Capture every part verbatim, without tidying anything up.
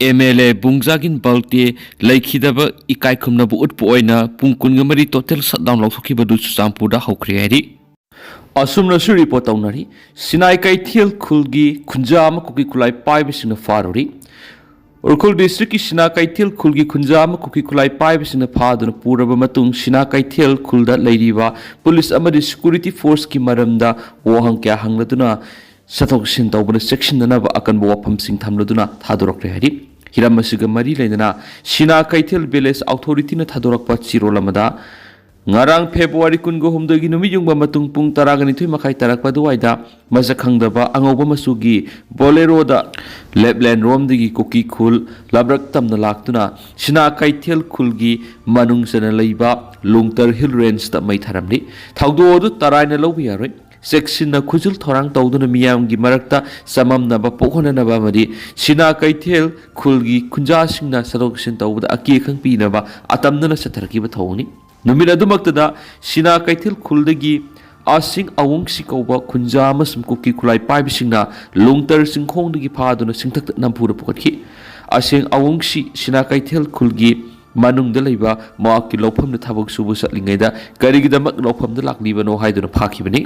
M L A ꯕꯨꯡꯖꯥꯒꯤꯟ ꯕꯜꯇꯦ ꯂꯩꯈꯤꯗꯕ ꯏꯀꯥꯏ ꯈꯨꯝꯅꯕ ꯎꯠꯄ ꯑꯣꯏꯅ ꯄꯨꯡ ꯀꯨꯟꯒ ꯃꯔꯤ ꯇꯣꯇꯦꯜ ꯁꯠꯗꯥꯎꯟ ꯂꯥꯎꯊꯣꯛꯈꯤꯕꯗꯨ ꯆꯨꯔꯆꯥꯟꯄꯨꯔꯗ ꯍꯧꯈ꯭ꯔꯦ ꯍꯥꯏꯔꯤ꯫ ꯑꯁꯨꯝꯅꯁꯨ ꯔꯤꯄꯣꯔꯠ ꯇꯧꯅꯔꯤ꯫ ꯁꯤꯅꯥꯏ ꯀꯩꯊꯦꯜ ꯈꯨꯜꯒꯤ ꯈꯨꯟꯖꯥ ꯑꯃ ꯀꯨꯀꯤ ꯈꯨꯠꯂꯥꯏ ꯄꯥꯏꯕꯁꯤꯡꯅ ꯐꯥꯔꯨꯔꯤ꯫ ꯎꯈ꯭ꯔꯨꯜ ꯗꯤꯁꯇ꯭ꯔꯤꯛꯀꯤ ꯁꯤꯅꯥ ꯀꯩꯊꯦꯜ ꯈꯨꯜꯒꯤ ꯈꯨꯟꯖꯥ ꯑꯃ ꯀꯨꯀꯤ ꯈꯨꯠꯂꯥꯏ ꯄꯥꯏꯕꯁꯤꯡꯅ ꯐꯥꯗꯨꯅ ꯄꯨꯔꯕ ꯃꯇꯨꯡ, ꯁꯤꯅꯥ ꯀꯩꯊꯦꯜ ꯈꯨꯜꯗ ꯂꯩꯔꯤꯕ ꯄꯨꯂꯤꯁ ꯑꯃꯗꯤ ꯁꯦꯀ꯭ꯌꯨꯔꯤꯇꯤ ꯐꯣꯔꯁꯀꯤ ꯃꯔꯝꯗ ꯋꯥꯍꯪ ꯀꯌꯥ ꯍꯪꯂꯗꯨꯅ ꯆꯠꯊꯣꯛ ꯆꯠꯁꯤꯟ ꯇꯧꯕꯗ ꯆꯦꯛꯁꯤꯟꯅꯅꯕ ꯑꯀꯟꯕ ꯋꯥꯐꯝꯁꯤꯡ ꯊꯝꯂꯗꯨꯅ ꯊꯥꯗꯣꯔꯛꯂꯦ ꯍꯥꯏꯔꯤ꯫ ꯍꯤꯔꯝ ꯑꯁꯤꯒ ꯃꯔꯤ ꯂꯩꯅꯅ ꯁꯤꯅꯥ ꯀꯩꯊꯦꯜ ꯚꯤꯂꯦꯖ ꯑꯣꯊꯣꯔꯤꯇꯤꯅ ꯊꯥꯗꯣꯔꯛꯄ ꯆꯦꯔꯣꯜ ꯑꯃꯗ, ꯉꯔꯥꯡ ꯐꯦꯕ꯭ꯔꯨꯋꯥꯔꯤ ꯀꯨꯟꯒ ꯍꯨꯝꯗꯣꯏꯒꯤ ꯅꯨꯃꯤꯠ ꯌꯨꯡꯕ ꯃꯇꯨꯡ ꯄꯨꯡ ꯇꯔꯥꯒ ꯅꯤꯊꯣꯏ ꯃꯈꯥꯏ ꯇꯥꯔꯛꯄ ꯑꯗꯨꯋꯥꯏꯗ ꯃꯁꯛ ꯈꯪꯗꯕ ꯑꯉꯧꯕ ꯃꯆꯨꯒꯤ ꯕꯣꯂꯦꯔꯣꯗ ꯂꯦꯞꯂꯦꯟ ꯔꯣꯝꯗꯒꯤ ꯀꯨꯀꯤ ꯈꯨꯜ ꯂꯕ꯭ꯔꯛ ꯇꯝꯅ ꯂꯥꯛꯇꯨꯅ ꯁꯤꯅꯥ ꯀꯩꯊꯦꯜ ꯈꯨꯜꯒꯤ ꯃꯅꯨꯡ ꯆꯟꯅ ꯂꯩꯕ ꯂꯨꯡꯇꯔ ꯍꯤꯜ ꯔꯦꯟꯖꯇ ꯃꯩ ꯊꯥꯔꯝꯂꯤ꯫ ꯊꯧꯗꯣꯛ ꯑꯗꯨ ꯇꯔꯥꯏꯅ ꯂꯧꯕ ꯌꯥꯔꯣꯏ꯫ ꯆꯦꯛꯁꯤꯟꯅ ꯈꯨꯖꯤꯜ ꯊꯧꯔꯥꯡ ꯇꯧꯗꯨꯅ ꯃꯤꯌꯥꯝꯒꯤ ꯃꯔꯛꯇ ꯆꯃꯝꯅꯕ ꯄꯣꯛꯍꯟꯅꯅꯕ ꯑꯃꯗꯤ ꯁꯤꯅꯥ ꯀꯩꯊꯦꯜ ꯈꯨꯜꯒꯤ ꯈꯨꯟꯖꯥꯁꯤꯡꯅ ꯆꯠꯊꯣꯛ ꯆꯠꯁꯤꯟ ꯇꯧꯕꯗ ꯑꯀꯤ ꯑꯈꯪ ꯄꯤꯅꯕ ꯑꯇꯝꯅꯅ ꯆꯠꯊꯔꯛꯈꯤꯕ ꯊꯧꯑꯣꯡꯅꯤ꯫ ꯅꯨꯃꯤꯠ ꯑꯗꯨꯃꯛꯇꯗ ꯁꯤꯅꯥ ꯀꯩꯊꯦꯜ ꯈꯨꯜꯗꯒꯤ ꯑꯁꯤꯡ ꯑꯋꯣꯡꯁꯤ ꯀꯧꯕ ꯈꯨꯟꯖꯥ ꯑꯃꯁꯨꯡ ꯀꯨꯀꯤ ꯈꯨꯠꯂꯥꯏ ꯄꯥꯏꯕꯁꯤꯡꯅ ꯂꯣꯡꯇꯔ ꯆꯤꯡꯈꯣꯡꯗꯒꯤ ꯐꯥꯗꯨꯅ ꯁꯤꯡꯊꯛꯇ ꯅꯝꯐꯨꯗ ꯄꯨꯈꯠꯈꯤ꯫ ꯑꯁꯤꯡ ꯑꯋꯣꯡꯁꯤ ꯁꯤꯅꯥ ꯀꯩꯊꯦꯜ ꯈꯨꯜꯒꯤ ꯃꯅꯨꯡꯗ ꯂꯩꯕ ꯃꯍꯥꯛꯀꯤ ꯂꯧꯐꯝꯗ ꯊꯕꯛ ꯁꯨꯕ ꯆꯠꯂꯤꯉꯩꯗ ꯀꯔꯤꯒꯤꯗꯃꯛ ꯂꯧꯐꯝꯗ ꯂꯥꯛꯂꯤꯕꯅꯣ ꯍꯥꯏꯗꯨꯅ ꯐꯥꯈꯤꯕꯅꯤ꯫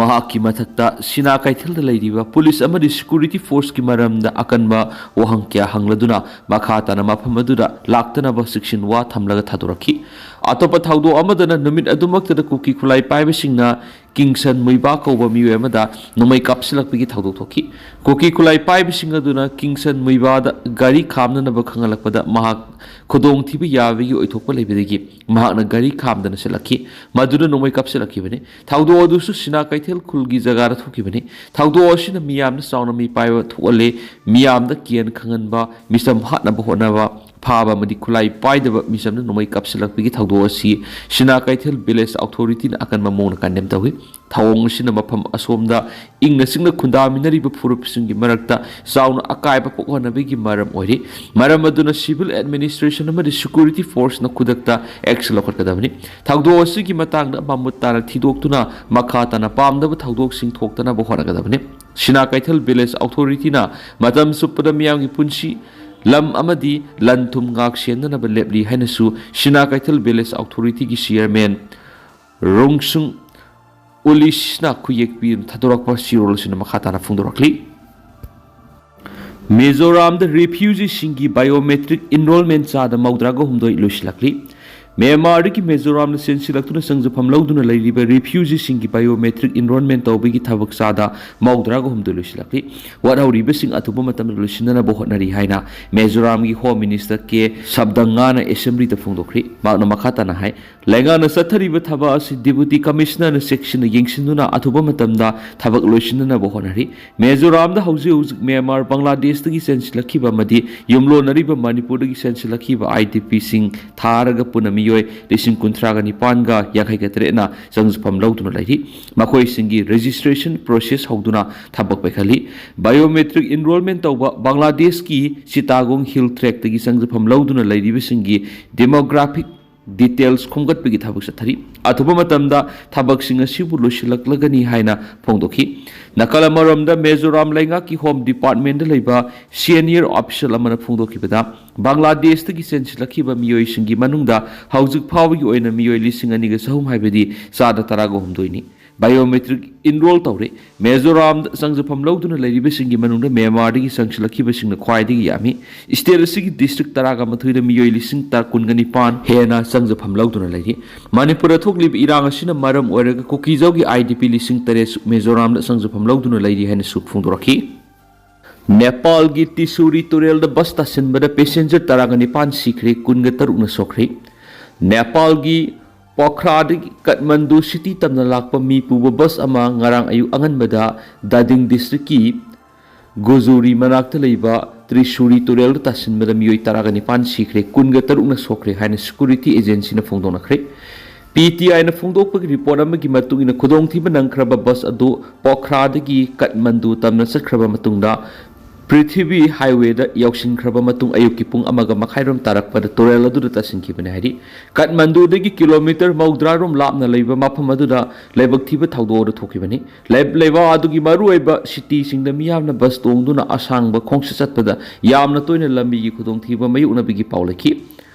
ꯃꯍꯥꯛꯀꯤ ꯃꯊꯛꯇ ꯁꯤꯅꯥ ꯀꯩꯊꯦꯜꯗ ꯂꯩꯔꯤꯕ ꯄꯨꯂꯤꯁ ꯑꯃꯗꯤ ꯁꯦꯀ꯭ꯌꯨꯔꯤꯇꯤ ꯐꯣꯔꯁꯀꯤ ꯃꯔꯝꯗ ꯑꯀꯟꯕ ꯋꯥꯍꯪ ꯀꯌꯥ ꯍꯪꯂꯗꯨꯅ ꯃꯈꯥ ꯇꯥꯅ ꯃꯐꯝ ꯑꯗꯨꯗ ꯂꯥꯛꯇꯅꯕ ꯆꯦꯛꯁꯤꯟ ꯋꯥ ꯊꯝꯂꯒ ꯊꯥꯗꯣꯔꯛꯈꯤ꯫ ꯑꯇꯣꯞꯄ ꯊꯧꯗꯣꯛ ꯑꯃꯗꯅ ꯅꯨꯃꯤꯠ ꯑꯗꯨꯃꯛꯇꯗ ꯀꯨꯀꯤ ꯈꯨꯠꯂꯥꯏ ꯄꯥꯏꯕꯁꯤꯡꯅ ꯀꯤꯡꯁꯟ ꯃꯨꯏꯕꯥ ꯀꯧꯕ ꯃꯤꯑꯣꯏ ꯑꯃꯗ ꯅꯣꯡꯃꯩ ꯀꯥꯞꯁꯤꯜꯂꯛꯄꯒꯤ ꯊꯧꯗꯣꯛ ꯊꯣꯛꯈꯤ꯫ ꯀꯨꯀꯤ ꯈꯨꯠꯂꯥꯏ ꯄꯥꯏꯕꯁꯤꯡ ꯑꯗꯨꯅ ꯀꯤꯡꯁꯟ ꯃꯨꯏꯕꯥꯗ ꯒꯥꯔꯤ ꯈꯥꯝꯅꯅꯕ ꯈꯪꯍꯜꯂꯛꯄꯗ ꯃꯍꯥꯛ ꯈꯨꯗꯣꯡꯊꯤꯕ ꯌꯥꯕꯒꯤ ꯑꯣꯏꯊꯣꯛꯄ ꯂꯩꯕꯗꯒꯤ ꯃꯍꯥꯛꯅ ꯒꯥꯔꯤ ꯈꯥꯝꯗꯅ ꯆꯠꯂꯛꯈꯤ꯫ ꯃꯗꯨꯅ ꯅꯣꯡꯃꯩ ꯀꯥꯞꯁꯤꯜꯂꯛꯈꯤꯕꯅꯤ꯫ ꯊꯧꯗꯣꯛ ꯑꯗꯨꯁꯨ ꯁꯤꯅꯥ ꯀꯩꯊꯦꯜ ꯈꯨꯜꯒꯤ ꯖꯒꯥꯗ ꯊꯣꯛꯈꯤꯕꯅꯤ꯫ ꯊꯧꯗꯣꯛ ꯑꯁꯤꯅ ꯃꯤꯌꯥꯝꯗ ꯆꯥꯎꯅ ꯃꯤꯄꯥꯏꯕ ꯊꯣꯛꯍꯜꯂꯦ꯫ ꯃꯤꯌꯥꯝꯗ ꯀꯤꯍꯟ ꯈꯪꯍꯟꯕ, ꯃꯤꯆꯝ ꯍꯥꯠꯅꯕ ꯍꯣꯠꯅꯕ, ꯐꯥꯕ ꯑꯃꯗꯤ ꯈꯨꯠꯂꯥꯏ ꯄꯥꯏꯗꯕ ꯃꯤꯆꯝꯅ ꯅꯣꯡꯃꯩ ꯀꯥꯞꯁꯤꯜꯂꯛꯄꯒꯤ ꯊꯧꯗꯣꯛ ꯑꯁꯤ ꯁꯤꯅꯥ ꯀꯩꯊꯦꯜ ꯚꯤꯂꯦꯖ ꯑꯣꯊꯣꯔꯤꯇꯤꯅ ꯑꯀꯟꯕ ꯃꯑꯣꯡꯗ ꯀꯟꯗꯦꯝ ꯇꯧꯏ꯫ ꯊꯧꯑꯣꯡ ꯑꯁꯤꯅ ꯃꯐꯝ ꯑꯁꯣꯝꯗ ꯏꯪꯅ ꯆꯤꯛꯅ ꯈꯨꯟꯗꯥꯃꯤꯟꯅꯔꯤꯕ ꯐꯨꯔꯨꯞꯁꯤꯡꯒꯤ ꯃꯔꯛꯇ ꯆꯥꯎꯅ ꯑꯀꯥꯏꯕ ꯄꯣꯛꯍꯟꯅꯕꯒꯤ ꯃꯔꯝ ꯑꯣꯏꯔꯤ꯫ ꯃꯔꯝ ꯑꯗꯨꯅ ꯁꯤꯚꯤꯜ ꯑꯦꯗꯃꯤꯅꯤꯁꯇ꯭ꯔꯦꯁꯟ ꯑꯃꯗꯤ ꯁꯦꯀ꯭ꯌꯨꯔꯤꯇꯤ ꯐꯣꯔꯁꯅ ꯈꯨꯗꯛꯇ ꯑꯦꯛꯁꯟ ꯂꯧꯈꯠꯀꯗꯕꯅꯤ꯫ ꯊꯧꯗꯣꯛ ꯑꯁꯤꯒꯤ ꯃꯇꯥꯡꯗ ꯃꯃꯨꯠ ꯇꯥꯅ ꯊꯤꯗꯣꯛꯇꯨꯅ ꯃꯈꯥ ꯇꯥꯅ ꯄꯥꯝꯗꯕ ꯊꯧꯗꯣꯛꯁꯤꯡ ꯊꯣꯛꯇꯅꯕ ꯍꯣꯠꯅꯒꯗꯕꯅꯤ꯫ ꯁꯤꯅꯥ ꯀꯩꯊꯦꯜ ꯚꯤꯂꯦꯖ ꯑꯣꯊꯣꯔꯤꯇꯤꯅ ꯃꯇꯝ ꯆꯨꯞꯄꯗ ꯃꯤꯌꯥꯝꯒꯤ ꯄꯨꯟꯁꯤ ꯂꯝ ꯑꯃꯗꯤ ꯂꯟ ꯊꯨꯝ ꯉꯥꯛ ꯁꯦꯟꯅꯅꯕ ꯂꯦꯞꯂꯤ ꯍꯥꯏꯅꯁꯨ ꯁꯤꯅꯥ ꯀꯩꯊꯦꯜ ꯚꯤꯂꯦꯖ ꯑꯣꯊꯣꯔꯤꯇꯤꯒꯤ ꯆꯤꯌꯔꯃꯦꯟ ꯔꯣꯡꯁꯨꯡ ꯎꯂꯤꯁꯅ ꯈꯨꯌꯦꯛ ꯄꯤꯗꯨꯅ ꯊꯥꯗꯣꯔꯛꯄ ꯆꯦꯔꯣꯜ ꯑꯁꯤꯅ ꯃꯈꯥ ꯇꯥꯅ ꯐꯣꯡꯗꯣꯔꯛꯂꯤ꯫ ꯃꯤꯖꯣꯔꯥꯝꯗ ꯔꯤꯐ꯭ꯌꯨꯖꯤꯁꯤꯡꯒꯤ ꯕꯥꯏꯑꯣꯃꯦꯇ꯭ꯔꯤꯛ ꯏꯟꯔꯣꯜꯃꯦꯟ ꯆꯥꯗ ꯃꯧꯗ꯭ꯔꯥꯒ ꯍꯨꯝꯗꯣꯏ ꯂꯣꯏꯁꯤꯜꯂꯛꯂꯤ꯫ ꯃ꯭ꯌꯥꯟꯃꯥꯔꯗꯒꯤ ꯃꯤꯖꯣꯔꯥꯝꯗ ꯆꯦꯟꯁꯤꯜꯂꯛꯇꯨꯅ ꯆꯪꯖꯐꯝ ꯂꯧꯗꯨꯅ ꯂꯩꯔꯤꯕ ꯔꯤꯐ꯭ꯌꯨꯖꯤꯁꯤꯡꯒꯤ ꯕꯥꯏꯑꯣꯃꯦꯇ꯭ꯔꯤꯛ ꯏꯟꯔꯣꯜꯃꯦꯟ ꯇꯧꯕꯒꯤ ꯊꯕꯛ ꯆꯥꯗ ꯃꯧꯗ꯭ꯔꯥꯒ ꯍꯨꯝꯗꯣꯏ ꯂꯣꯏꯁꯤꯜꯂꯛꯂꯤ꯫ ꯋꯥꯠꯍꯧꯔꯤꯕꯁꯤꯡ ꯑꯊꯨꯕ ꯃꯇꯝꯗ ꯂꯣꯏꯁꯤꯟꯅꯅꯕ ꯍꯣꯠꯅꯔꯤ ꯍꯥꯏꯅ ꯃꯤꯖꯣꯔꯥꯝꯒꯤ ꯍꯣꯝ ꯃꯤꯅꯤꯁꯇꯔ ꯀꯦ ꯁꯕꯗꯪꯉꯥꯅ ꯑꯦꯁꯦꯝꯕ꯭ꯂꯤꯗ ꯐꯣꯡꯗꯣꯛꯈ꯭ꯔꯤ꯫ ꯃꯍꯥꯛꯅ ꯃꯈꯥ ꯇꯥꯅ ꯍꯥꯏ, ꯂꯩꯉꯥꯛꯅ ꯆꯠꯊꯔꯤꯕ ꯊꯕꯛ ꯑꯁꯤ ꯗꯤꯄꯨꯇꯤ ꯀꯃꯤꯁꯅꯔꯅ ꯆꯦꯛꯁꯤꯟꯅ ꯌꯦꯡꯁꯤꯟꯗꯨꯅ ꯑꯊꯨꯕ ꯃꯇꯝꯗ ꯊꯕꯛ ꯂꯣꯏꯁꯤꯟꯅꯅꯕ ꯍꯣꯠꯅꯔꯤ꯫ ꯃꯤꯖꯣꯔꯥꯝꯗ ꯍꯧꯖꯤꯛ ꯍꯧꯖꯤꯛ ꯃ꯭ꯌꯥꯟꯃꯥꯔ, ꯕꯪꯒ꯭ꯂꯥꯗꯦꯁꯇꯒꯤ ꯆꯦꯟꯁꯤꯜꯂꯛꯈꯤꯕ ꯑꯃꯗꯤ ꯌꯨꯝꯂꯣꯟꯅꯔꯤꯕ ꯃꯅꯤꯄꯨꯔꯗꯒꯤ ꯆꯦꯟꯁꯤꯜꯂꯛꯈꯤꯕ ꯑꯥꯏ ꯗꯤ ꯄꯤꯁꯤꯡ ꯊꯥꯔꯒ ꯄꯨꯟꯅ ꯃꯤꯑꯣꯏ ꯂꯤꯁꯤꯡ ꯀꯨꯟꯊ꯭ꯔꯥꯒ ꯅꯤꯄꯥꯟꯒ ꯌꯥꯡꯈꯩꯒ ꯇꯔꯦꯠꯅ ꯆꯪꯖꯐꯝ ꯂꯧꯗꯨꯅ ꯂꯩꯔꯤ꯫ ꯃꯈꯣꯏꯁꯤꯡꯒꯤ ꯔꯦꯖꯤꯁꯇ꯭ꯔꯦꯁꯟ ꯄ꯭ꯔꯣꯁꯦꯁ ꯍꯧꯗꯨꯅ ꯊꯕꯛ ꯄꯥꯏꯈꯠꯂꯤ꯫ ꯕꯥꯏꯑꯣꯃꯦꯇ꯭ꯔꯤꯛ ꯏꯟꯔꯣꯜꯃꯦꯟ ꯇꯧꯕ ꯕꯪꯒ꯭ꯂꯥꯗꯦꯁꯀꯤ ꯆꯤꯇꯥꯒꯣꯡ ꯍꯤꯜ ꯇ꯭ꯔꯦꯛꯇꯒꯤ ꯆꯪꯖꯐꯝ ꯂꯧꯗꯨꯅ ꯂꯩꯔꯤꯕꯁꯤꯡꯒꯤ ꯗꯦꯃꯣꯒ꯭ꯔꯥꯐꯤꯛ ꯗꯤꯇꯦꯜꯁ ꯈꯣꯝꯒꯠꯄꯒꯤ ꯊꯕꯛ ꯆꯠꯊꯔꯤ꯫ ꯑꯊꯨꯕ ꯃꯇꯝꯗ ꯊꯕꯛꯁꯤꯡ ꯑꯁꯤꯕꯨ ꯂꯣꯏꯁꯤꯜꯂꯛꯂꯒꯅꯤ ꯍꯥꯏꯅ ꯐꯣꯡꯗꯣꯛꯈꯤ꯫ ꯅꯥꯀꯜ ꯑꯃꯔꯣꯝꯗ ꯃꯤꯖꯣꯔꯥꯝ ꯂꯩꯉꯥꯛꯀꯤ ꯍꯣꯝ ꯗꯤꯄꯥꯔꯠꯃꯦꯟꯗ ꯂꯩꯕ ꯁꯦꯅꯤꯌꯔ ꯑꯣꯐꯤꯁꯤꯌꯦꯜ ꯑꯃꯅ ꯐꯣꯡꯗꯣꯛꯈꯤꯕꯗ, ꯕꯪꯒ꯭ꯂꯥꯗꯦꯁꯇꯒꯤ ꯆꯦꯟꯁꯤꯜꯂꯛꯈꯤꯕ ꯃꯤꯑꯣꯏꯁꯤꯡꯒꯤ ꯃꯅꯨꯡꯗ ꯍꯧꯖꯤꯛ ꯐꯥꯎꯕꯒꯤ ꯑꯣꯏꯅ ꯃꯤꯑꯣꯏ ꯂꯤꯁꯤꯡ ꯑꯅꯤꯒ ꯆꯍꯨꯝ, ꯍꯥꯏꯕꯗꯤ ꯆꯥꯗ ꯇꯔꯥꯒ ꯍꯨꯝꯗꯣꯏꯅꯤ, ꯕꯥꯏꯑꯣꯃꯦꯇ꯭ꯔꯤꯛ ꯏꯟꯔꯣꯜ ꯇꯧꯔꯦ꯫ ꯃꯤꯖꯣꯔꯥꯝꯗ ꯆꯪꯖꯐꯝ ꯂꯧꯗꯨꯅ ꯂꯩꯔꯤꯕꯁꯤꯡꯒꯤ ꯃꯅꯨꯡꯗ ꯃ꯭ꯌꯥꯟꯃꯥꯔꯗꯒꯤ ꯆꯪꯁꯤꯜꯂꯛꯈꯤꯕꯁꯤꯡꯅ ꯈ꯭ꯋꯥꯏꯗꯒꯤ ꯌꯥꯝꯃꯤ꯫ ꯁ꯭ꯇꯦꯠ ꯑꯁꯤꯒꯤ ꯗꯤꯁꯇ꯭ꯔꯤꯛ ꯇꯔꯥꯒ ꯃꯥꯊꯣꯏꯗ ꯃꯤꯑꯣꯏ ꯂꯤꯁꯤꯡ ꯀꯨꯟꯒ ꯅꯤꯄꯥꯟ ꯍꯦꯟꯅ ꯆꯪꯖꯐꯝ ꯂꯧꯗꯨꯅ ꯂꯩꯔꯤ꯫ ꯃꯅꯤꯄꯨꯔꯗ ꯊꯣꯛꯂꯤꯕ ꯏꯔꯥꯡ ꯑꯁꯤꯅ ꯃꯔꯝ ꯑꯣꯏꯔꯒ ꯀꯨꯀꯤꯖꯧꯒꯤ ꯑꯥꯏ ꯗꯤ ꯄꯤ ꯂꯤꯁꯤꯡ ꯇꯔꯦꯠ ꯃꯤꯖꯣꯔꯥꯝꯗ ꯆꯪꯖꯐꯝ ꯂꯧꯗꯨꯅ ꯂꯩꯔꯤ ꯍꯥꯏꯅꯁꯨ ꯐꯣꯡꯗꯣꯔꯛꯈꯤ꯫ ꯅꯦꯄꯥꯜꯒꯤ ꯇꯤꯁꯨꯔꯤ ꯇꯨꯔꯦꯜꯗ ꯕꯁ ꯇꯥꯁꯤꯟꯕꯗ ꯄꯦꯁꯦꯟꯖꯔ ꯇꯔꯥꯒ ꯅꯤꯄꯥꯟ ꯁꯤꯈ꯭ꯔꯦ, ꯀꯨꯟꯒ ꯇꯔꯨꯛꯅ ꯁꯣꯛꯈ꯭ꯔꯦ꯫ ꯅꯦꯄꯥꯜꯒꯤ ꯄꯣꯈ꯭ꯔꯥꯗꯒꯤ ꯀꯠꯃꯟꯗꯨ ꯁꯤꯇꯤ ꯇꯝꯅ ꯂꯥꯛꯄ ꯃꯤ ꯄꯨꯕ ꯕꯁ ꯑꯃ ꯉꯔꯥꯡ ꯑꯌꯨꯛ ꯑꯉꯟꯕꯗ ꯗꯥꯗꯤꯡ ꯗꯤꯁꯇ꯭ꯔꯤꯛꯀꯤ ꯒꯨꯖꯨꯔꯤ ꯃꯅꯥꯛꯇ ꯂꯩꯕ ꯇ꯭ꯔꯤꯁꯨꯔꯤ ꯇꯨꯔꯦꯜꯗ ꯇꯥꯁꯤꯟꯕꯗ ꯃꯤꯑꯣꯏ ꯇꯔꯥꯒ ꯅꯤꯄꯥꯟ ꯁꯤꯈ꯭ꯔꯦ, ꯀꯨꯟꯒ ꯇꯔꯨꯛꯅ ꯁꯣꯛꯈ꯭ꯔꯦ ꯍꯥꯏꯅ ꯁꯦꯀ꯭ꯌꯨꯔꯤꯇꯤ ꯑꯦꯖꯦꯟꯁꯤꯅ ꯐꯣꯡꯗꯣꯛꯅꯈ꯭ꯔꯦ꯫ ꯄꯤ ꯇꯤ ꯑꯥꯏꯅ ꯐꯣꯡꯗꯣꯛꯄꯒꯤ ꯔꯤꯄꯣꯔꯠ ꯑꯃꯒꯤ ꯃꯇꯨꯡ ꯏꯟꯅ, ꯈꯨꯗꯣꯡꯊꯤꯕ ꯅꯪꯈ꯭ꯔꯕ ꯕꯁ ꯑꯗꯨ ꯄꯣꯈ꯭ꯔꯥꯗꯒꯤ ꯀꯠꯃꯟꯗꯨ ꯇꯝꯅ ꯆꯠꯈ꯭ꯔꯕ ꯃꯇꯨꯡꯗ ꯄ꯭ꯔꯤꯊꯤꯕꯤ ꯍꯥꯏꯋꯦꯗ ꯌꯧꯁꯤꯟꯈ꯭ꯔꯕ ꯃꯇꯨꯡ ꯑꯌꯨꯛꯀꯤ ꯄꯨꯡ ꯑꯃꯒ ꯃꯈꯥꯏꯔꯣꯝ ꯇꯥꯔꯛꯄꯗ ꯇꯨꯔꯦꯜ ꯑꯗꯨꯗ ꯇꯥꯁꯤꯟꯈꯤꯕꯅꯤ ꯍꯥꯏꯔꯤ꯫ ꯀꯥꯊꯃꯟꯗꯨꯗꯒꯤ ꯀꯤꯂꯣꯃꯤꯇꯔ ꯃꯧꯗ꯭ꯔꯥ ꯔꯣꯝ ꯂꯥꯞꯅ ꯂꯩꯕ ꯃꯐꯝ ꯑꯗꯨꯗ ꯂꯥꯏꯕꯛ ꯊꯤꯕ ꯊꯧꯗꯣꯛ ꯑꯗꯨ ꯊꯣꯛꯈꯤꯕꯅꯤ꯫ ꯂꯩ-, ꯂꯩꯕꯥꯛ ꯑꯗꯨꯒꯤ ꯃꯔꯨꯑꯣꯏꯕ ꯁꯤꯇꯤꯁꯤꯡꯗ ꯃꯤꯌꯥꯝꯅ ꯕꯁ ꯇꯣꯡꯗꯨꯅ ꯑꯁꯥꯡꯕ ꯈꯣꯡꯆꯠ ꯆꯠꯄꯗ ꯌꯥꯝꯅ ꯇꯣꯏꯅ ꯂꯝꯕꯤꯒꯤ ꯈꯨꯗꯣꯡꯊꯤꯕ ꯃꯥꯌꯣꯛꯅꯕꯒꯤ ꯄꯥꯎ ꯂꯩꯈꯤ꯫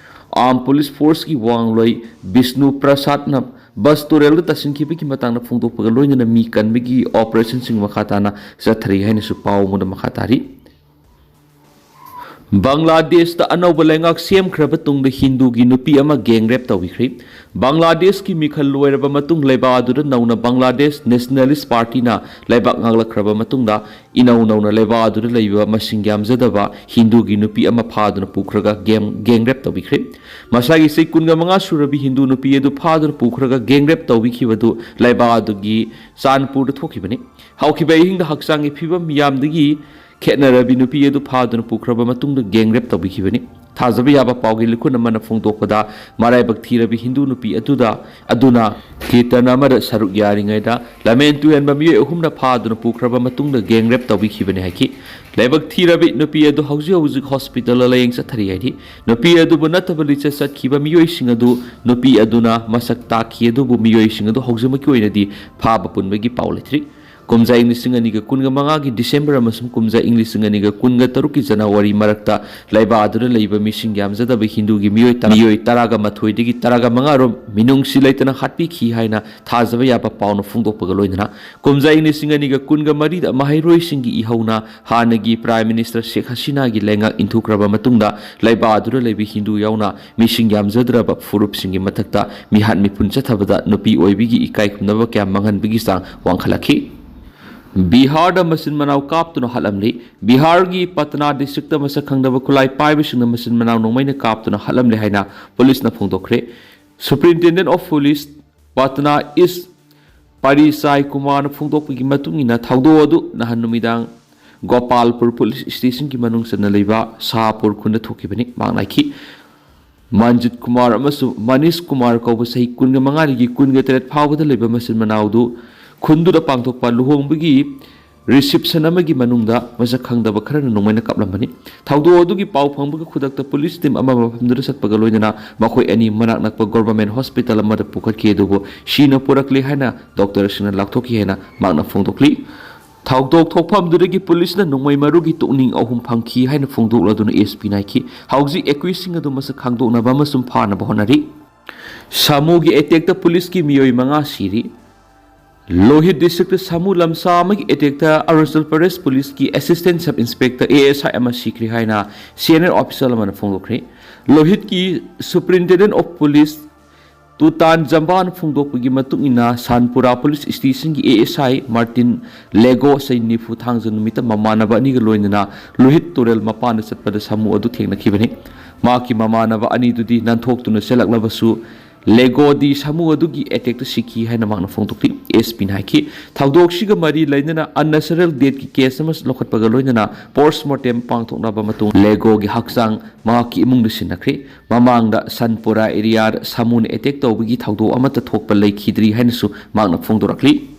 ꯑꯥꯔꯝ ꯄꯨꯂꯤꯁ ꯐꯣꯔꯁꯀꯤ ꯋꯥꯡꯂꯣꯏ ꯕꯤꯁꯅꯨ ꯄ꯭ꯔꯁꯥꯗꯅ ꯕꯁ ꯇꯨꯔꯦꯜꯗ ꯇꯥꯁꯤꯟꯈꯤꯕꯒꯤ ꯃꯇꯥꯡꯗ ꯐꯣꯡꯗꯣꯛꯄꯒ ꯂꯣꯏꯅꯅ ꯃꯤ ꯀꯟꯕꯒꯤ ꯑꯣꯄꯔꯦꯁꯟꯁꯤꯡ ꯃꯈꯥ ꯇꯥꯅ ꯆꯠꯊꯔꯤ ꯍꯥꯏꯅꯁꯨ ꯄꯥꯎ ꯑꯃꯗ ꯃꯈꯥ ꯇꯥꯔꯤ꯫ ꯕꯪꯒ꯭ꯂꯥꯗꯦꯁꯇ ꯑꯅꯧꯕ ꯂꯩꯉꯥꯛ ꯁꯦꯝꯈ꯭ꯔꯕ ꯇꯨꯡꯗ ꯍꯤꯟꯗꯨꯒꯤ ꯅꯨꯄꯤ ꯑꯃ ꯒꯦꯡ ꯔꯦꯞ ꯇꯧꯕꯤꯈ꯭ꯔꯦ꯫ ꯕꯪꯒ꯭ꯂꯥꯗꯦꯁꯀꯤ ꯃꯤꯈꯜ ꯂꯣꯏꯔꯕ ꯃꯇꯨꯡ ꯂꯩꯕꯥꯛ ꯑꯗꯨꯗ ꯅꯧꯅ ꯕꯪꯒ꯭ꯂꯥꯗꯦꯁ ꯅꯦꯁꯅꯦꯂꯤꯁ ꯄꯥꯔꯇꯤꯅ ꯂꯩꯕꯥꯛ ꯉꯥꯛꯂꯛꯈ꯭ꯔꯕ ꯃꯇꯨꯡꯗ ꯏꯅꯧ ꯅꯧꯅ ꯂꯩꯕꯥꯛ ꯑꯗꯨꯗ ꯂꯩꯕ ꯃꯁꯤꯡ ꯌꯥꯝꯖꯗꯕ ꯍꯤꯟꯗꯨꯒꯤ ꯅꯨꯄꯤ ꯑꯃ ꯐꯥꯗꯨꯅ ꯄꯨꯈ꯭ꯔꯒ ꯒꯦꯡ, ꯒꯦꯡ ꯔꯦꯞ ꯇꯧꯕꯤꯈ꯭ꯔꯦ꯫ ꯃꯁꯥꯒꯤ ꯆꯍꯤ ꯀꯨꯟꯒ ꯃꯉꯥ ꯁꯨꯔꯕꯤ ꯍꯤꯟꯗꯨ ꯅꯨꯄꯤ ꯑꯗꯨ ꯐꯥꯗꯨꯅ ꯄꯨꯈ꯭ꯔꯒ ꯒꯦꯡ ꯔꯦꯞ ꯇꯧꯕꯤꯈꯤꯕꯗꯨ ꯂꯩꯕꯥꯛ ꯑꯗꯨꯒꯤ ꯆꯥꯟꯄꯨꯔꯗ ꯊꯣꯛꯈꯤꯕꯅꯤ꯫ ꯍꯧꯈꯤꯕ ꯑꯍꯤꯡꯗ ꯍꯛꯆꯥꯡꯒꯤ ꯐꯤꯕꯝ ꯌꯥꯝꯗꯒꯤ ꯈꯦꯠꯅꯔꯕꯤ ꯅꯨꯄꯤ ꯑꯗꯨ ꯐꯥꯗꯨꯅ ꯄꯨꯈ꯭ꯔꯕ ꯃꯇꯨꯡꯗ ꯒꯦꯡ ꯔꯦꯞ ꯇꯧꯕꯤꯈꯤꯕꯅꯤ꯫ ꯊꯥꯖꯕ ꯌꯥꯕ ꯄꯥꯎꯒꯤ ꯂꯤꯈꯨꯟ ꯑꯃꯅ ꯐꯣꯡꯗꯣꯛꯄꯗ, ꯃꯔꯥꯏꯕꯛ ꯊꯤꯔꯕꯤ ꯍꯤꯟꯗꯨ ꯅꯨꯄꯤ ꯑꯗꯨꯗ, ꯑꯗꯨꯅ ꯀꯤꯔꯇꯟ ꯑꯃꯗ ꯁꯔꯨꯛ ꯌꯥꯔꯤꯉꯩꯗ ꯂꯝꯍꯦꯟ ꯇꯨꯍꯦꯟꯕ ꯃꯤꯑꯣꯏ ꯑꯍꯨꯝꯅ ꯐꯥꯗꯨꯅ ꯄꯨꯈ꯭ꯔꯕ ꯃꯇꯨꯡꯗ ꯒꯦꯡ ꯔꯦꯞ ꯇꯧꯕꯤꯈꯤꯕꯅꯤ ꯍꯥꯏꯈꯤ꯫ ꯂꯥꯏꯕꯛ ꯊꯤꯔꯕꯤ ꯅꯨꯄꯤ ꯑꯗꯨ ꯍꯧꯖꯤꯛ ꯍꯧꯖꯤꯛ ꯍꯣꯁꯄꯤꯇꯥꯜꯗ ꯂꯥꯌꯦꯡ ꯆꯠꯊꯔꯤ ꯍꯥꯏꯔꯤ꯫ ꯅꯨꯄꯤ ꯑꯗꯨꯕꯨ ꯅꯠꯇꯕ ꯂꯤꯆꯠ ꯆꯠꯈꯤꯕ ꯃꯤꯑꯣꯏꯁꯤꯡ ꯑꯗꯨ ꯅꯨꯄꯤ ꯑꯗꯨꯅ ꯃꯁꯛ ꯇꯥꯛꯈꯤ, ꯑꯗꯨꯕꯨ ꯃꯤꯑꯣꯏꯁꯤꯡ ꯑꯗꯨ ꯍꯧꯖꯤꯛꯃꯛꯀꯤ ꯑꯣꯏꯅꯗꯤ ꯐꯥꯕ ꯄꯨꯟꯕꯒꯤ ꯄꯥꯎ ꯂꯩꯇ꯭ꯔꯤ꯫ ꯀꯨꯝꯖꯥ ꯏꯪ ꯂꯤꯁꯤꯡ ꯑꯅꯤꯒ ꯀꯨꯟꯒ ꯃꯉꯥꯒꯤ ꯗꯤꯁꯦꯝꯕꯔ ꯑꯃꯁꯨꯡ ꯀꯨꯝꯖꯥ ꯏꯪ ꯂꯤꯁꯤꯡ ꯑꯅꯤꯒ ꯀꯨꯟꯒ ꯇꯔꯨꯛꯀꯤ ꯖꯅꯋꯥꯔꯤ ꯃꯔꯛꯇ ꯂꯩꯕꯥꯛ ꯑꯗꯨꯗ ꯂꯩꯕ ꯃꯤꯁꯤꯡ ꯌꯥꯝꯖꯗꯕ ꯍꯤꯟꯗꯨꯒꯤ ꯃꯤꯑꯣꯏ ꯇꯔꯥ, ꯃꯤꯑꯣꯏ ꯇꯔꯥꯒ ꯃꯥꯊꯣꯏꯗꯒꯤ ꯇꯔꯥꯒ ꯃꯉꯥ ꯔꯣꯝ ꯃꯤꯅꯨꯡꯁꯤ ꯂꯩꯇꯅ ꯍꯥꯠꯄꯤꯈꯤ ꯍꯥꯏꯅ ꯊꯥꯖꯕ ꯌꯥꯕ ꯄꯥꯎꯅ ꯐꯣꯡꯗꯣꯛꯄꯒ ꯂꯣꯏꯅꯅ ꯀꯨꯝꯖꯥ ꯏꯪ ꯂꯤꯁꯤꯡ ꯑꯅꯤꯒ ꯀꯨꯟꯒ ꯃꯔꯤꯗ ꯃꯍꯩꯔꯣꯏꯁꯤꯡꯒꯤ ꯏꯍꯧꯅ ꯍꯥꯟꯅꯒꯤ ꯄ꯭ꯔꯥꯏꯝ ꯃꯤꯅꯤꯁꯇꯔ ꯁꯦꯈ ꯍꯁꯤꯅꯥꯒꯤ ꯂꯩꯉꯥꯛ ꯏꯟꯊꯨꯈ꯭ꯔꯕ ꯃꯇꯨꯡꯗ ꯂꯩꯕꯥꯛ ꯑꯗꯨꯗ ꯂꯩꯕ ꯍꯤꯟꯗꯨ ꯌꯥꯎꯅ ꯃꯤꯁꯤꯡ ꯌꯥꯝꯖꯗ꯭ꯔꯕ ꯐꯨꯔꯨꯞꯁꯤꯡꯒꯤ ꯃꯊꯛꯇ ꯃꯤꯍꯥꯠ ꯃꯤꯄꯨꯟ ꯆꯠꯊꯕꯗ ꯅꯨꯄꯤ ꯑꯣꯏꯕꯒꯤ ꯏꯀꯥꯏ ꯈꯨꯝꯅꯕ ꯀꯌꯥ ꯃꯥꯡꯍꯟꯕꯒꯤ ꯆꯥꯡ ꯋꯥꯡꯈꯠꯂꯛꯈꯤ꯫ ꯕꯤꯍꯥꯔꯗ ꯃꯆꯤꯟ ꯃꯅꯥꯎ ꯀꯥꯞꯇꯨꯅ ꯍꯥꯠꯂꯝꯂꯤ꯫ ꯕꯤꯍꯥꯔꯒꯤ ꯄꯇꯅꯥ ꯗꯤꯁꯇ꯭ꯔꯤꯛꯇ ꯃꯁꯛ ꯈꯪꯗꯕ ꯈꯨꯠꯂꯥꯏ ꯄꯥꯏꯕꯁꯤꯡꯅ ꯃꯆꯤꯟ ꯃꯅꯥꯎ ꯅꯣꯡꯃꯩꯅ ꯀꯥꯞꯇꯨꯅ ꯍꯥꯠꯂꯝꯂꯦ ꯍꯥꯏꯅ ꯄꯨꯂꯤꯁꯅ ꯐꯣꯡꯗꯣꯛꯈ꯭ꯔꯦ꯫ Superintendent of Police ꯄꯇꯅꯥ ꯏꯁ ꯄꯥꯔꯤꯁꯥꯏ ꯀꯨꯃꯥꯔꯅ ꯐꯣꯡꯗꯣꯛꯄꯒꯤ ꯃꯇꯨꯡ ꯏꯟꯅ, ꯊꯧꯗꯣꯛ ꯑꯗꯨ ꯅꯍꯥꯟ ꯅꯨꯃꯤꯗꯥꯡ ꯒꯣꯄꯥꯜꯄꯨꯔ ꯄꯨꯂꯤꯁ ꯁ꯭ꯇꯦꯁꯟꯒꯤ ꯃꯅꯨꯡ ꯆꯟꯅ ꯂꯩꯕ ꯁꯥꯍꯄꯨꯔ ꯈꯨꯟꯗ ꯊꯣꯛꯈꯤꯕꯅꯤ꯫ ꯃꯍꯥꯛꯅ ꯍꯥꯏꯈꯤ, ꯃꯟꯖꯤꯠ ꯀꯨꯃꯥꯔ ꯑꯃꯁꯨꯡ ꯃꯅꯤꯁ ꯀꯨꯃꯥꯔ ꯀꯧꯕ ꯆꯍꯤ ꯀꯨꯟꯒ ꯃꯉꯥꯗꯒꯤ ꯀꯨꯟꯒ ꯇꯔꯦꯠ ꯐꯥꯎꯕꯗ ꯂꯩꯕ ꯃꯆꯤꯟ ꯃꯅꯥꯎꯗꯨ ꯈꯨꯟꯗꯨꯗ ꯄꯥꯡꯊꯣꯛꯄ ꯂꯨꯍꯣꯡꯕꯒꯤ ꯔꯤꯁꯤꯞꯁꯟ ꯑꯃꯒꯤ ꯃꯅꯨꯡꯗ ꯃꯁꯛ ꯈꯪꯗꯕ ꯈꯔꯅ ꯅꯣꯡꯃꯩꯅ ꯀꯥꯞꯂꯝꯕꯅꯤ꯫ ꯊꯧꯗꯣꯛ ꯑꯗꯨꯒꯤ ꯄꯥꯎ ꯐꯪꯕꯒ ꯈꯨꯗꯛꯇ ꯄꯨꯂꯤꯁ ꯇꯤꯝ ꯑꯃ ꯃꯐꯝꯗꯨꯗ ꯆꯠꯄꯒ ꯂꯣꯏꯅꯅ ꯃꯈꯣꯏ ꯑꯅꯤ ꯃꯅꯥꯛ ꯅꯛꯄ ꯒꯣꯚꯔꯟꯃꯦꯟꯠ ꯍꯣꯁꯄꯤꯇꯥꯜ ꯑꯃꯗ ꯄꯨꯈꯠꯈꯤ, ꯑꯗꯨꯕꯨ ꯁꯤꯅ ꯄꯨꯔꯛꯂꯦ ꯍꯥꯏꯅ ꯗꯣꯛꯇꯔꯁꯤꯡꯅ ꯂꯥꯎꯊꯣꯛꯈꯤ ꯍꯥꯏꯅ ꯃꯍꯥꯛꯅ ꯐꯣꯡꯗꯣꯛꯂꯤ꯫ ꯊꯧꯗꯣꯛ ꯊꯣꯛꯐꯝꯗꯨꯗꯒꯤ ꯄꯨꯂꯤꯁꯅ ꯅꯣꯡꯃꯩ ꯃꯔꯨꯒꯤ ꯇꯨꯛꯅꯤꯡ ꯑꯍꯨꯝ ꯐꯪꯈꯤ ꯍꯥꯏꯅ ꯐꯣꯡꯗꯣꯛꯂꯗꯨꯅ ꯑꯦꯁ ꯄꯤꯅ ꯍꯥꯏꯈꯤ, ꯍꯧꯖꯤꯛ ꯑꯦꯀ꯭ꯌꯨꯁꯁꯤꯡ ꯑꯗꯨ ꯃꯁꯛ ꯈꯪꯗꯣꯛꯅꯕ ꯑꯃꯁꯨꯡ ꯐꯥꯅꯕ ꯍꯣꯠꯅꯔꯤ꯫ ꯁꯥꯃꯨꯒꯤ ꯑꯦꯇꯦꯛꯇ ꯄꯨꯂꯤꯁꯀꯤ ꯃꯤꯑꯣꯏ ꯃꯉꯥ ꯁꯤꯔꯤ꯫ ꯂꯣꯍꯤꯠ ꯗꯤꯁꯇ꯭ꯔꯤꯛꯇ ꯁꯥꯃꯨ ꯂꯝꯁꯥ ꯑꯃꯒꯤ ꯑꯦꯇꯦꯛꯇ ꯑꯔꯨꯅꯥꯆꯜ ꯄ꯭ꯔꯗꯦꯁ ꯄꯨꯂꯤꯁꯀꯤ assistant sub inspector, A S I, ꯑꯃ ꯁꯤꯈ꯭ꯔꯦ ꯍꯥꯏꯅ ꯁꯤ ꯑꯦꯟ ꯑꯦꯜ ꯑꯣꯐꯤꯁꯤꯌꯦꯜ ꯑꯃꯅ ꯐꯣꯡꯗꯣꯛꯈ꯭ꯔꯦ꯫ ꯂꯣꯍꯤꯠꯀꯤ ꯁꯨꯄꯔꯤꯟꯇꯦꯟꯗꯦꯟꯠ ꯑꯣꯐ ꯄꯨꯂꯤꯁ ꯇꯨꯇꯥꯟ ꯖꯝꯕꯥꯅ ꯐꯣꯡꯗꯣꯛꯄꯒꯤ ꯃꯇꯨꯡ ꯏꯟꯅ, ꯁꯥꯟꯄꯨꯔꯥ ꯄꯨꯂꯤꯁ ꯁ꯭ꯇꯦꯁꯟꯒꯤ ꯑꯦ ꯑꯦꯁ ꯑꯥꯏ ꯃꯥꯔꯇꯤꯟ ꯂꯦꯒꯣ ꯆꯍꯤ ꯅꯤꯐꯨ ꯊꯥꯡꯖ ꯅꯨꯃꯤꯠꯇ ꯃꯃꯥꯟꯅꯕ ꯑꯅꯤꯒ ꯂꯣꯏꯅꯅ ꯂꯣꯍꯤꯠ ꯇꯨꯔꯦꯜ ꯃꯄꯥꯟꯗ ꯆꯠꯄꯗ ꯁꯥꯃꯨ ꯑꯗꯨ ꯊꯦꯡꯅꯈꯤꯕꯅꯤ꯫ ꯃꯍꯥꯛꯀꯤ ꯃꯃꯥꯟꯅꯕ ꯑꯅꯤꯗꯨꯗꯤ ꯅꯥꯟꯊꯣꯛꯇꯨꯅ ꯆꯦꯜꯂꯛꯂꯕꯁꯨ, ꯂꯦꯒꯣꯗꯤ ꯁꯥꯃꯨ ꯑꯗꯨꯒꯤ ꯑꯦꯇꯦꯛꯇ ꯁꯤꯈꯤ ꯍꯥꯏꯅ ꯃꯍꯥꯛꯅ ꯐꯣꯡꯗꯣꯛꯈꯤ꯫ ꯑꯦꯁ ꯄꯤꯅ ꯍꯥꯏꯈꯤ, ꯊꯧꯗꯣꯛꯁꯤꯒ ꯃꯔꯤ ꯂꯩꯅꯅ ꯑꯟꯅꯦꯁꯦꯁꯔꯤ ꯗꯦꯠꯀꯤ ꯀꯦꯁ ꯑꯃ ꯂꯧꯈꯠꯄꯒ ꯂꯣꯏꯅꯅ ꯄꯣꯁꯃꯣꯔꯇꯦꯝ ꯄꯥꯡꯊꯣꯛꯅꯕ ꯃꯇꯨꯡ ꯂꯦꯒꯣꯒꯤ ꯍꯛꯆꯥꯡ ꯃꯍꯥꯛꯀꯤ ꯏꯃꯨꯡꯗ ꯁꯤꯟꯅꯈ꯭ꯔꯦ꯫ ꯃꯃꯥꯡꯗ ꯁꯟꯄꯨꯔꯥ ꯑꯦꯔꯤꯌꯥꯗ ꯁꯥꯃꯨꯅ ꯑꯦꯇꯦꯛ ꯇꯧꯕꯒꯤ ꯊꯧꯗꯣꯛ ꯑꯃꯠꯇ ꯊꯣꯛꯄ ꯂꯩꯈꯤꯗ꯭ꯔꯤ ꯍꯥꯏꯅꯁꯨ ꯃꯍꯥꯛꯅ ꯐꯣꯡꯗꯣꯔꯛꯂꯤ꯫